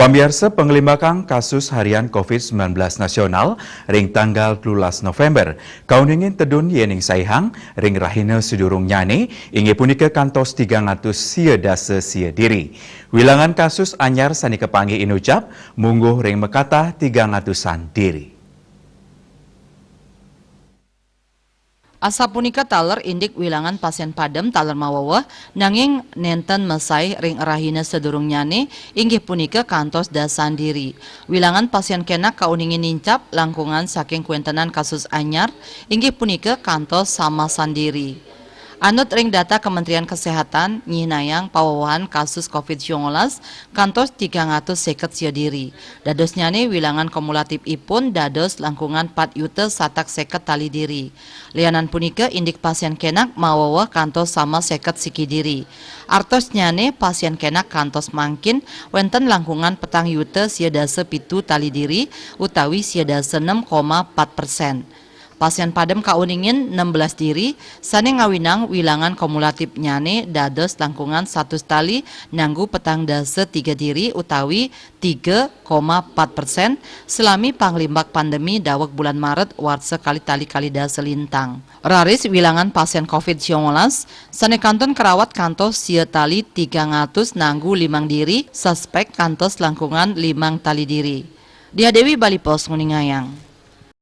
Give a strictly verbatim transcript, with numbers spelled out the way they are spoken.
Pamiarsa, panglimbakan kasus harian covid sembilan belas nasional ring tanggal telulas November kauningin tedun yéning saihang ring rahina sadurungnyane, inggih punika kantos tigang atus sia dasa sia diri. Wilangan kasus anyar sane kapanggih inucap mungguh ring makatah tigang atusan diri. Asapunika taler indik wilangan pasien padem taler maweweh, nanging nenten masaih ring rahina sadurungnyane, inggih punika kantos dasan diri. Wilangan pasien kenak kauningin nincap langkungan saking kwentenan kasus anyar, inggih punika kantos samasan diri. Anut ring data Kementerian Kesehatan, nyihnayang pawewehan kasus covid sangalas kantos tigang atus seket sia diri. Dadosnyane wilangan kumulatifipun dados langkungan pat yuta satak seket tali diri. Lianan punika, indik pasien kenak maweweh kantos sama seket siki diri. Artosnyane pasien kenak kantos mangkin wenten langkungan petang yuta sia dasa pitu tali diri utawi sia dasa nem koma pat persen. Pasien padem kauningin nem belas diri, sane ngawinang wilangan kumulatifnyane dados langkungan satus tali nanggu petang dasa tiga diri utawi tiga koma pat persen, salami panglimbak pandemi daweg bulan Maret warsa kalih tali kalih dasa lintang. Raris wilangan pasien covid sangalas sane kantun karawat kantos sia tali tigang atus nanggu limang diri, suspek kantos langkungan limang tali diri. Dia Dewi, Bali Post, nguningayang.